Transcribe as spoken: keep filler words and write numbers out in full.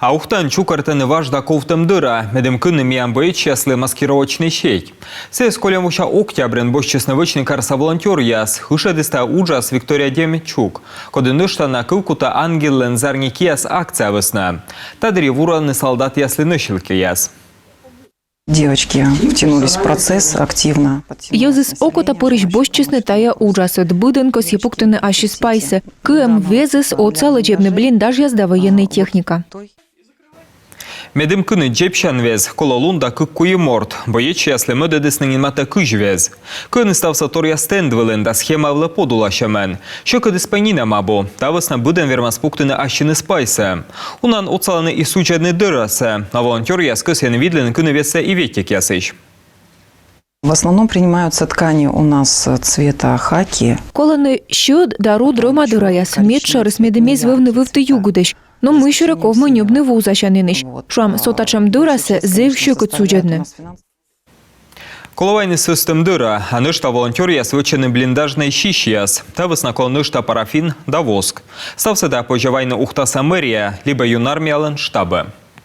А Ухтаын чукӧртӧны важ да ковтӧм дӧра, медым кыны миян боечьяслы маскировочнӧй сеть. Сійӧс кольӧм вося октябрын босьтчисны вӧчны карса волонтёръяс. Ышӧдіс тайӧ уджас Виктория Демчук, коді нӧшта на кывкутӧ «Ангеллӧн зарни кияс» акция вӧсна. Та дырйи вурӧны солдатъяслы носилкияс. Девочки втянулись в процесс активно. Йӧзыс окота пырысь босьтчисны тайӧ уджасӧ. Быдӧн кӧсйӧ пуктыны ассьыс пайсӧ. Кыӧм везыс отсалӧ дзебны блиндажъяс да военнӧй техника. Медым кыны дзебсян вез, колӧ лун да кык-куим морт. Боечьяслы мӧдӧдісны нин матӧ кызь вез. Кыӧны ставсӧ торъя стенд вылын да схема вылӧ подуласьӧмӧн. Сьӧкыдыс пӧ нинӧм абу. Та вӧсна быдӧн вермас пуктыны ассьыныс пайсӧ. Унаӧн отсалӧны и судзӧдны дӧрасӧ. А волонтёръяс кӧсйӧны видлыны кыны везсӧ и ветекъясысь. В основном принимаются ткани у нас цвета хаки. Колӧны сьӧд да руд рӧма дӧраяс, медшӧрыс, медым эз вӧвны вывті югыдӧсь. Но мыйсюрӧ ковмӧ ньӧбны вузасянінысь. Шуам, со татшӧм дӧрасӧ зэв сьӧкыд судзӧдны. Колӧ вайны сӧстӧм дӧра, а нӧшта волонтёръяс вӧчӧны блиндажнӧй сисьяс. Та вӧсна колӧ нӧшта парафин да воск. Ставсӧ тайӧ позьӧ вайны Ухтаса мэрия либӧ Юнармиялӧн штабӧ.